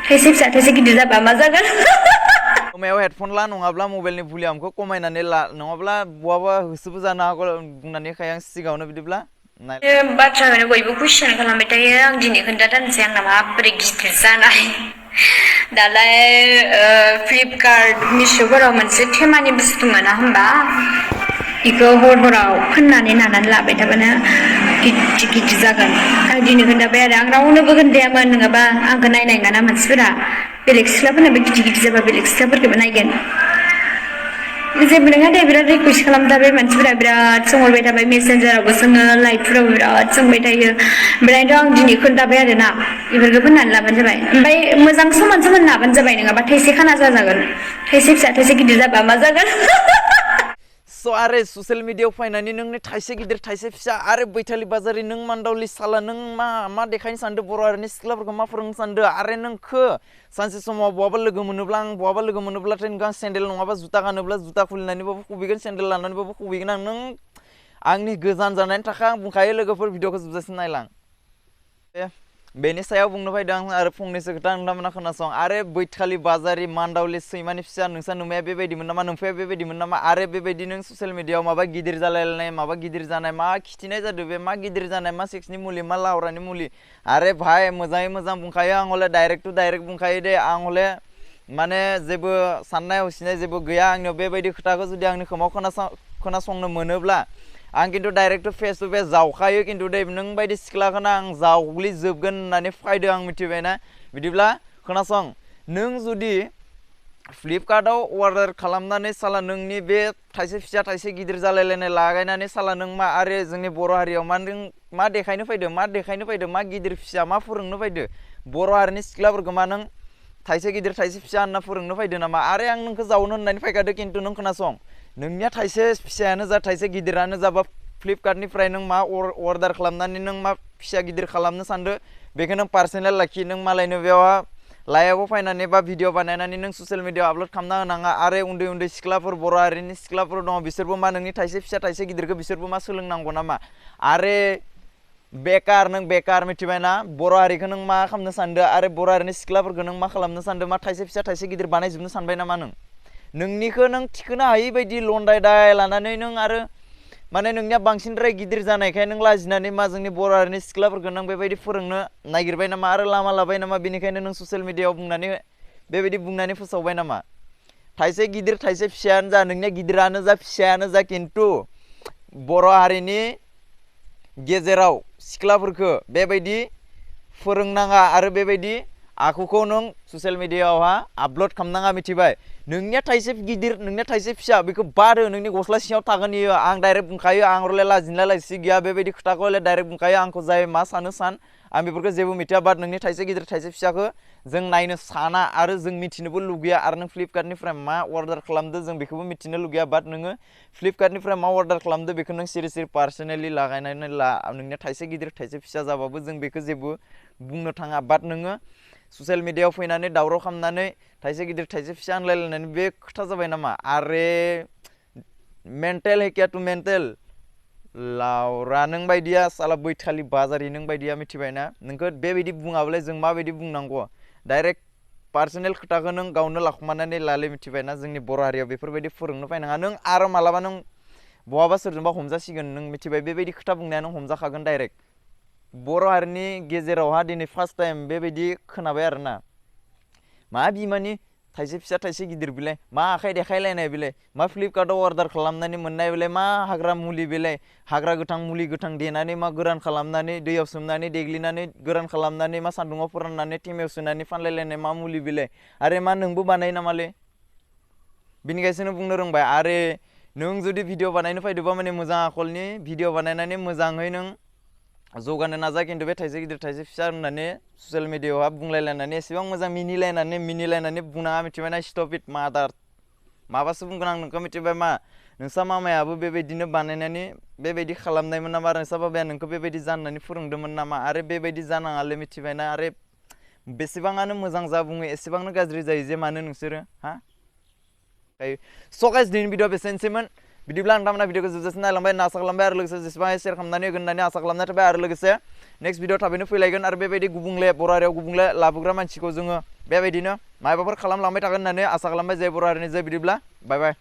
थाइसे फिसा थाइसे गिदिर जाबा मा जागोन खोमायाव हेडफन ला नङाब्ला मबाइलनि भलिउमखौ खमायनानै ला नङाब्ला बहाबा होसोबो जानो हागौ बुंनानै खाय आं सिगाङावनो बिदिब्ला बाथ्राखौनो बयबो कुइसन खालामबाय थायो आं दिनै खोन्थाथारनोसै आंना माबोरै गिदिर जानाय दालाय फ्लिपकार्ट मिश'फोराव मोनसे थेमानि बुस्थु मोना होमबा इखौ हर हराव फोननानै नानानै लाबाय थाबानो गिदिर गिदिर जागोन आं दिनै खोन्थाबाय आरो आं रावनोबो खोन्थायामोन नङाबा आंखौ नायनाय नङाना मानसिफोरा बेलेग सिख्लाफोरनाबो गिदिर गिदिर जाबा बेलेग सिख्लाफोरखौबो नायगोन जेबो नङा दे बिराद रिकुवेस्ट खालामथारबाय मानसिफोरा बिराद सोंहरबाय थाबाय मेसेन्जारावबो सोङो लाइभफोरावबो बिराद सोंबाय थायो ओमफ्रायथ' आं दिनै खोन्थाबाय आरोना बेफोरखौ फोननानै लाबानो जाबाय ओमफ्राय मोजां समान समान नाबानो जाबाय नङाबा थाइसे खाना जाजागोन थाइसे फिसा थाइसे गिदिर जाबा मा जागोन स' आरो ससियेल मिडियायाव फैनानै नोंनि थाइसे गिदिर थाइसे फिसा आरो बैथालि बाजारि नों मान्दावलि साला नों मा देखायनो सानदों बर' हारिनि सिख्लाफोरखौ मा फोरोंनो सानदों आरो नोंखो सानसे समाव बहाबा लोगो मोनोब्ला आं बहाबा लोगो मोनोब्लाथाय नों सेन्देल नङाबा जुता गानोब्ला जुता खुलिनानैबाबो खुबैगोन सेन्देल लानानैबाबो खुबैगोन आं नों आंनि गोजान जानायनि थाखाय आं बुंखायो लोगोफोर भिडिअखौ जोबजासिम नायलां बेनि सायाव बुंनो फैदों आं आरो फंनैसो खोथा नोंथांमोना खोनासं आरो बैथालि बाजारि मान्दावलि सैमानि फिसा नोंसा नुमाया बेबायदिमोन नामा नोंफाया बेबायदिमोन नामा आरो बेबायदि नों ससियेल मिडियायाव माबा गिदिर जालायलायनाय माबा गिदिर जानाय मा खिथिनाय जादों बे मा गिदिर जानाय मा सेक्सनि मुलि मा लावरानि मुलि आरे भाइ मोजाङै मोजां बुंखायो आं हले डाइरेक्ट टु डाइरेक्ट बुंखायो दे आं हले माने जेबो साननाय हसिनाय जेबो गैया आंनियाव बेबायदि खोथाखौ जुदि आंनि खोमाव खोनासंनो मोनोब्ला आं खिन्थु डाइरेक्ट फेस टु फेस जावखायो खिन्थु दे नों बायदि सिख्लाखौनो आं जावग्लिजोबगोन होननानै फायदो आं मिथिबायना बिदिब्ला खोनासं नों जुदि फ्लिपकार्टआव अर्डार खालामनानै साला नोंनि बे थाइसे फिसा थाइसे गिदिर जालायलायनाय लागायनानै साला नों मा आरो जोंनि बर' हारियाव मा नों मा देखायनो फैदो मा गिदिर फिसा मा फोरोंनो फैदो बर' हारिनि सिख्लाफोरखौ मा नों थाइसे गिदिर थाइसे फिसा होनना फोरोंनो फैदो नामा आरो आं नोंखौ जावनो होननानै फैखादो खिन्थु नों खोनासं नोंनिया थाइसे फिसायानो जा थाइसे गिदिरानो जा बा फ्लिपकार्टनिफ्राय नों मा अर्डार खालामनानै नों मा फिसा गिदिर खालामनो सानदो बेखौ नों पार्सनेल लाखि नों मालायनो बेयाव लाइभआव फैनानै बा भिडिअ बानायनानै नों ससियेल मिडियाआव आपल'ड खालामना होनाङा आरो उन्दै उन्दै सिख्लाफोर बर' हारिनि सिख्लाफोर दङ बिसोरबो मा नोंनि थाइसे फिसा थाइसे गिदिरखौ बिसोरबो मा सोलोंनांगौ नामा आरो बेकार मिथिबायना बर' हारिखौ नों मा खालामनो सानदो आरो बर' हारिनि सिख्लाफोरखौ नों मा खालामनो सानदो मा थाइसे फिसा थाइसे गिदिर बानायजोबनो सानबाय नामा नोंनिखौ नों थिखोनो हायि बायदि लन्दाय दाय लानानै नों आरो माने नोंनिया बांसिनद्राय गिदिर जानायखाय नों लाजिनानै मा जोंनि बर' हारिनि सिख्लाफोरखौ नों बेबायदि फोरोंनो नागिरबाय नामा आरो लामा लाबाय नामा बेनिखायनो नों ससियेल मिडियाआव बेबायदि बुंनानै फोसावबाय नामा थाइसे गिदिर थाइसे फिसायानो जा नोंनिया गिदिरानो जा फिसायानो जा खिन्थु बर' हारिनि गेजेराव सिख्लाफोरखौ बेबायदि फोरोंनाङा आरो बेबायदि आखुखौ नों ससियेल मिडियाआवहा आपल'ड खालामनाङा मिथिबाय नोंनिया थाइसे गिदिर नोंनिया थाइसे फिसा बेखौ बादो नोंनि गस्ला सिङाव थागोन इयो आं डाइरेक्ट बुंखायो आं हरले लाजिनाय लाजि गैया बेबायदि खोथाखौ हले डाइरेक्ट बुंखायो आंखौ जाय मा सानो सान आं बेफोरखौ जेबो मिथिया बाट नोंनि थाइसे गिदिर थाइसे फिसाखौ जों नायनो साना आरो जों मिथिनोबो लुगैया आरो नों फ्लिपकार्टनिफ्राय मा अर्डार खालामदो जों बेखौबो मिथिनो लुगैया बाट नोङो फ्लिपकार्टनिफ्राय मा अर्डार खालामदो बेखौ नों सिरि सिरि पार्सनेलि लागायनानै ला नोंनिया थाइसे गिदिर थाइसे फिसा जाबाबो जों बेखौ जेबो बुंनो थाङा बाट नोङो ससियेल मिडियाआव फैनानै दावराव खालामनानै थाइसे गिदिर थाइसे फिसा होनलायलायनानै बे खोथा जाबाय नामा आरे मेन्टेल है क्या तु मेन्टेल लावरा नों बायदिया साला बैथालि बाजारि नों बायदिया मिथिबायना नोंखौ बेबायदि बुङाब्लालाय जों माबायदि बुंनांगौ डाइरेक्ट पार्सनेल खोथाखौ नों गावनो लाखुमानानै लाले मिथिबायना जोंनि बर' हारियाव बेफोरबायदि फोरोंनो फैनाङा नों आरो मालाबा नों बहाबा सोरजोंबा हमजासिगोन नों मिथिबाय बेबायदि खोथा बुंनाया नों हमजाखागोन डाइरेक्ट बर' हारिनि गेजेरावहा दिनै फार्स्ट टाइम बेबायदि खोनाबाय आरोना मा बिमानि थाइसे फिसा थाइसे गिदिर बिलाय मा आखाइ देखायलायनाय बिलाय मा फ्लिपकार्टआव अर्डार खालामनानै मोननाय बिलाय मा हाग्रा मुलि बिलाय हाग्रा गोथां मुलि गोथां देनानै मा गोरान खालामनानै दैयाव सोमनानै देग्लिनानै गोरान खालामनानै मा सान्दुङाव फोराननानै टेमायाव सोनानै फानलायलायनाय मा मुलि बिलाय आरो मा नोंबो बानायो नामालै बिनिखायसो बुंनो रोंबाय आरो नों जुदि भिडिअ बानायनो फैदोंबा माने मोजां आखलनि भिडिअ बानायनानै मोजाङै नों जौगानो नाजा खिन्थु बे थाइसे गिदिर थाइसे फिसा होननानै ससियेल मिडियाआवहा बुंलायलायनानै एसेबां मोजां मिनिलायनानै बुंनाङा मिथिबायना स्टप इट मादार माबासो बुंगोन आं नोंखौ मिथिबाय मा नोंसा मामायाबो बेबायदिनो बानायनानै बेबायदि खालामनायमोन नामा आरो नोंसा बाबाया नोंखौ बेबायदि जाननानै फोरोंदोंमोन नामा आरो बेबायदि जानाङालै मिथिबायना आरो बेसेबाङानो मोजां जा बुङो एसेबांनो गाज्रि जायो जे मानो नोंसोरो हा स' गाइस दिनैनि भिडिअ बेसेनोसैमोन बिदिब्ला नोंथांमोना भिडिअखौ जोबजासिम नायलांबाय होनना आसा खालामबाय आरो लोगोसे जेसेबां शेयार खालामनानै होगोन होननानै आसा खालामनाय थाबाय आरो लोगोसे नेक्स्ट भिडिअ थाबैनो फैलायगोन आरो बेबायदि गुबुंले बर' हारियाव गुबुंले लाबोग्रा मानसिखौ जोङो बेबायदिनो माबाफोर खालामलांबाय थागोन होननानै आसा खालामबाय जे बर' हारिनि जे बिदिब्ला बाय बाय